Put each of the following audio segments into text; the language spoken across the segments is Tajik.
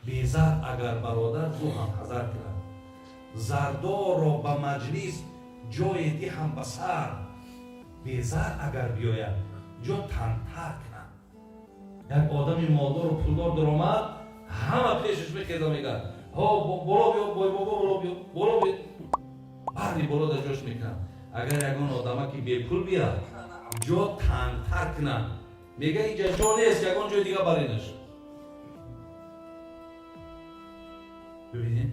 Безар агар бародар, зу ҳам ҳазар кунад. Зардорро ба маҷлис ҷое диҳам ба сар, безар агар биёяд, ҷо тангтар кунад. Як одами молдору пулдор даромад, ҳама пешаш мехеза, мегӯяд: «Ҳо, боло биё, бойбобо, боло биё, боло биё». Барри боло дар ҷош мекунад. Агар ягон одама ки бепул биёд, ҷо тангтар кунад, мега: «Инҷа ҷо нест, ягон ҷои дига баринаш». Бибинед,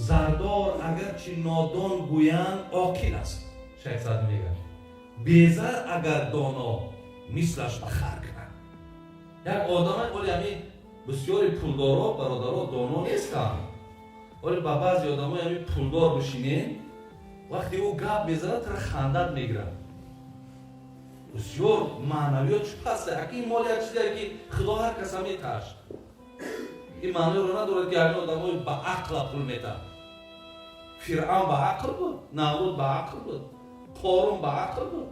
зардор агарчи нодон гӯянд, оқил аст, Шайх Саъдӣ мегӯяд. Безар агар доно, мислаш ба хар кунад. Як одама оли, ҳами бисёри пулдоро, бародаро, доно нестанд. Оли ба баъзе одамои ҳами пулдор бишинем, вақте ӯ гап мезанад, тара хандат мегирад. Бисёр маънавиёт паста. Аки ин мол як чизе ки Худо ҳар каса меташт, ин маъноро надорад, ки ҳамин одамои ба ақла пул метаҳад. Фиръавн ба ақл буд, Намруд ба ақл буд, Қорун ба ақл буд.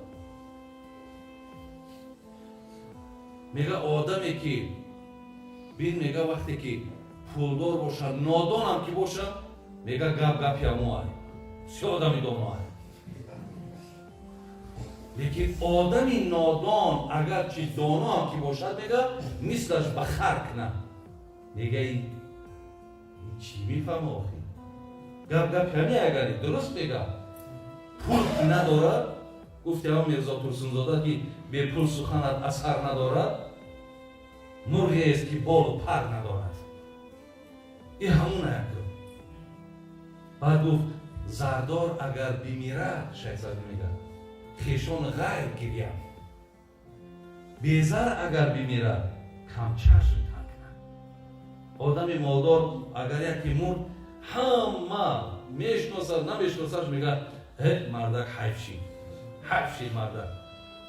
Мега, одаме ки бин, мега, вақте ки пулдор бошад, нодонам ки бошад, мега, гап гапи ҳамоай, бисёр одами доноай. Лекин одами нодон агарчи доноам ки бошад, мега, мислаш ба хар кунад. Мега, чӣ мефаҳма охи? Гап гапи ҳами агари дуруст мега, пул ки надорад, гуфти ҳамон Мирзо Турсунзода, ки бепул суханат асар надорад, мурғест ки болу пар надорад. И ҳамун як. Баъд гуфт: зардор агар бимирад, Шайх Саъдӣ мегӯяд, хешон ғайр гирянд, безар агар бимирад, камчашм тан кунад. Одами молдор агар яке мурд, ҳама мешиносад, намешиносад, мегӯяд: «Э, мардак ҳайф шид, ҳайф шид мардак».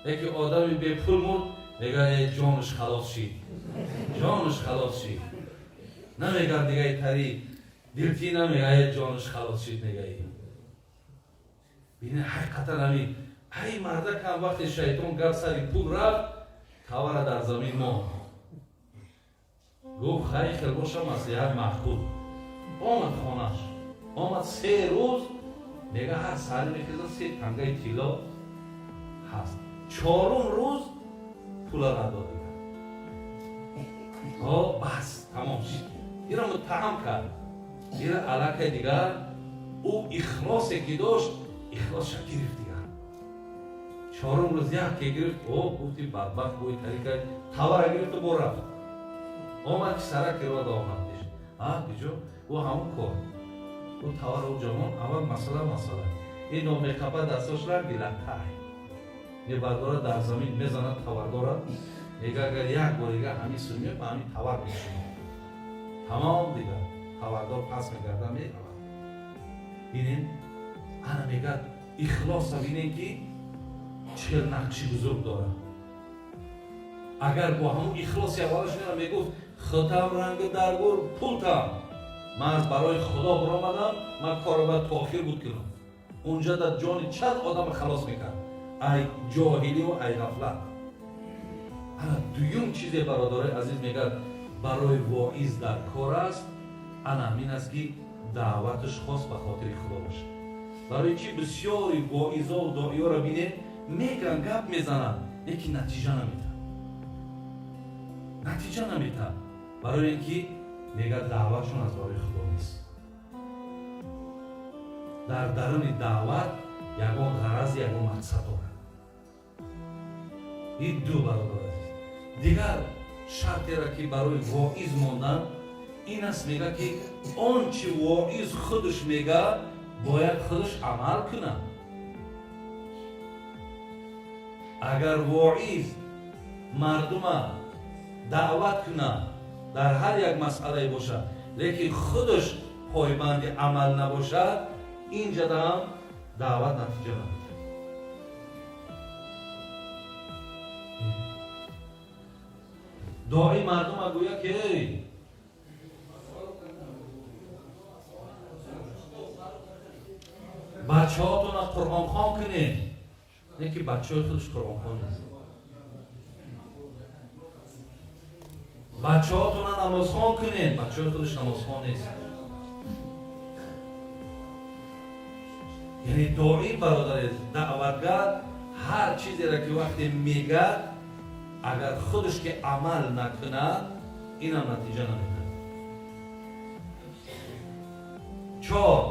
Яке одами бепул мурд, мегӯяд: «Э, ҷонаш халос шид, ҷонаш халос шид». Намегӯяд дигаи тари дилтӣ, намегӯяд: «Э, ҷонаш халос шид», мегаи. Бинед, ҳақиқатан ҳамин ай мардакам вақте шайтон гап сари пул рафт, тавара дар замин монд. Гуфт: «Хай, хел боша, маслиҳат маъқул». Омад хонаш, омад, 3 рӯз, мега, ҳар саҳари мехезад, се тангаи тилло ҳаст. Чорум рӯз пула надод дигар. Бас, тамом шид. Ира муттаҳам кард, ира аллакай дигар ӯ ихлосе ки дошт, ихлосша гирифт дигар. Чорум рӯз яке гирифт. О, гуфти, бадбахт бӯи тари кард, тавара гирифту бо рафт. Омад, ки сараки рода омад пеш. А куҷо? Ӯ ҳамон кор, ӯ тавара ӯ ҷавон. Аввал масъала ино меқапа, дастошранги латтай мебардорад, дар замин мезанад тавардорад. Мега, агар як бор дига ҳамин сумия ба ҳамин тавар мешунад, тамом. Дигар тавардор пас мегарда, меравад. Бинед, ана мегӯяд, ихлоса бинед, ки чӣ нақши бузург дорад. Агар бо ҳамун ихлоси аввалаш мера мегуфт: «Худам ранги дар гур пултам, ман аз барои Худо баромадам, ман корро бояд то охир буд кунам», унҷа дар ҷони чанд одама халос мекард ай ҷоҳилию ай ғафлат. Ана дуюм чизе, бародарои азиз, мегӯяд, барои воиз дар кор аст, ана ҳамин аст, ки даъваташ хос ба хотири Худо бошад. Барои чӣ бисёри воизову доиёро бинед, меган, гап мезананд, лекин натиҷа наметаҳад, натиҷа наметаҳад? Барои ин ки, мегӯяд, даъватшон аз барои Худо нест. Дар даруни даъват ягон ғараз, ягон мақсад дорад. Ин ду, бародар азиз. Дигар шартера ки барои воиз мондан ин аст, мега, ки он чи воиз худаш мега, бояд худаш амал кунад. Агар воиз мардума даъват кунад дар ҳар як масъалае бошад, лекин худаш пойбанди амал набошад, инҷадаам даъват натиҷа надорад. Дои мардума гӯяд, ки эй, бачаҳотона қуръонхон кунед, не ки бачаҳои худаш қуръонхон нест. Бачаҳотона намозхон кунед, бачаҳои худаш намозхон нест. Яъне доӣ бародари даъватгар ҳар чизеро ки вақте мегӯяд, агар худаш ки амал накунад, инам натиҷа намедиҳад. Чор,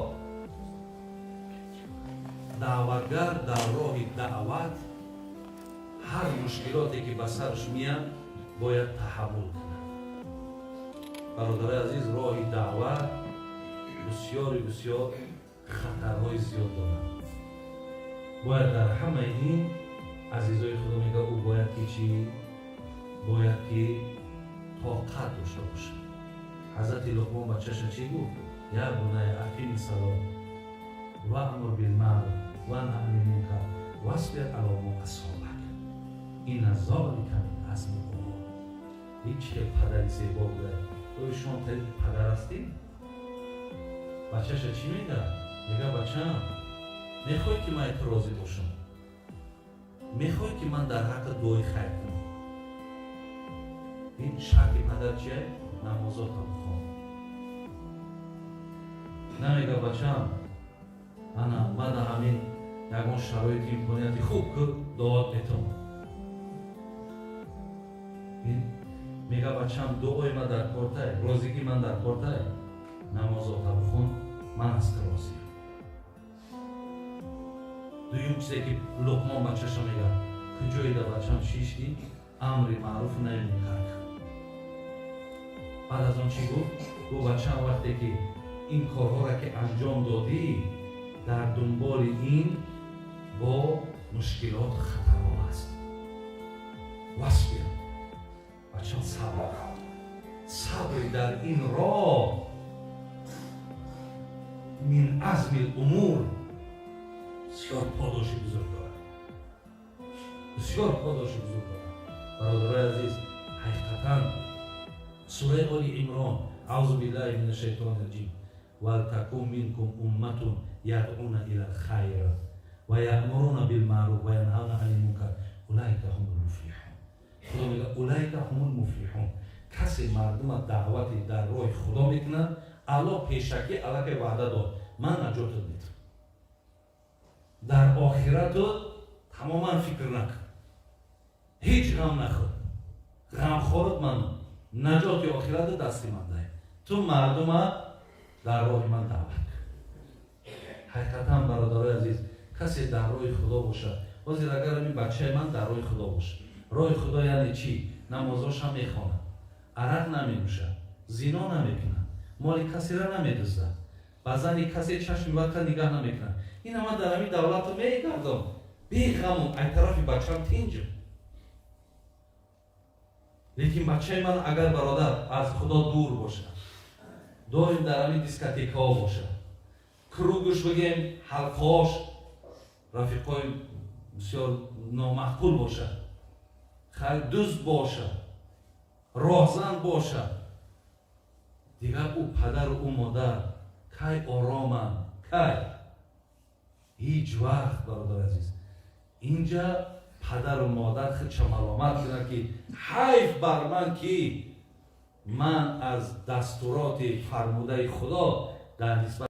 даъватгар дар роҳи даъват ҳар мушкилоте ки ба сараш меяд бояд таҳаммул кунад. Бародари азиз, роҳи даъват бисёри бисёр хатарҳои зиёд дорад. Бояд дар ҳамаи ин азизои худо мегӯяд, ӯ бояд ки чӣ? Бояд ки тоқат дошта бошад. Ҳазрати Луқмон бачаша чӣ гуфт? Я буная ақими салот ваъмур билмаъруф ванҳа анил мункар васбир ало мо асобак инна золика мин азми умур. Ҳеҷ хел падари зебо буда. Оё шумо падар ҳастӣ? Бачаша чӣ мегӯяд? Мегӯяд, бачаам, мехоҳӣ ки ман ту розӣ бошам? Мехоҳӣ ки ман дар ҳаққи дуои хайр кунам? Ин шарти падар чия? Намозота бихон. Намега бачаам, ана ман дар ҳамин ягон шароити имконияти хуб ку дуоат метавонам. Мега бачаам, дуои ман дар кортай, розигии ман дар кортай, намозота бихон, ман аз ту розиям. Дуюм чизе ки Луқмон бачаша мегӯяд, куҷоида бачам шишти, амри маъруф наҳи мункар кун. Баъд аз он чӣ гуфт? Гуфт, бачаам, вақте ки ин корҳоро ки анҷом додӣ, дар дунболи ин бо мушкилоту хатарҳо аст. Васбир, бачам, сабр кун. Сабри дар ин роҳ мин азми умур бисёр подоши бузург дорад, бисёр подоши бузург дорад. Бародарои азиз, ҳақиқатан сураи Оли Имрон, аузу биллаҳи мина шайтони раҷим, валтакун минкум умматун ядъуна ила лхайр ва яъмуруна билмаъруф ва янҳавна анил мункар улайка ҳумул муфлиҳун. Худо мегӯяд улайка ҳумул муфлиҳун. Касе мардума даъвати дар роҳи Худо мекунад, Аллоҳ пешакӣ аллакай ваъда дод, ман наҷотат медиҳам. Дар охирату тамоман фикр накун, ҳеҷ ғам нахӯр, ғамхорат ману, наҷоти охирату дасти ман дай, ту мардума дар роҳи ман даъват кун. Ҳақиқатан бародарои азиз, касе дар роҳи Худо бошад, ҳозир агар ҳамин бачаи ман дар роҳи Худо бошад, роҳи Худо яъне чӣ? Намозошам мехонад, арақ наменӯшад, зино намекунад, моли касеро намедуздад, ба зани касе чашми бадка нигаҳ намекунад. Ина ман дар ҳамин давлату мегардам беғаму, ай тарафи бачам тинҷам. Лекин бачаи ман агар бародар аз Худо дур бошад, доим дар ҳамин дискотекаҳо бошад, кругуш бигем ҳалқаош рафиқои бисёр номаъқул бошад, хайр дузд бошад, роҳзан бошад, дигар ӯ падару ӯ модар кай ороманд? Кай? Ҳеҷ вақт. Бародар азиз, инҷа падару модар худша маломат кунад ки ҳайф бар ман, ки ман аз дастуроти фармудаи Худо дар нисбат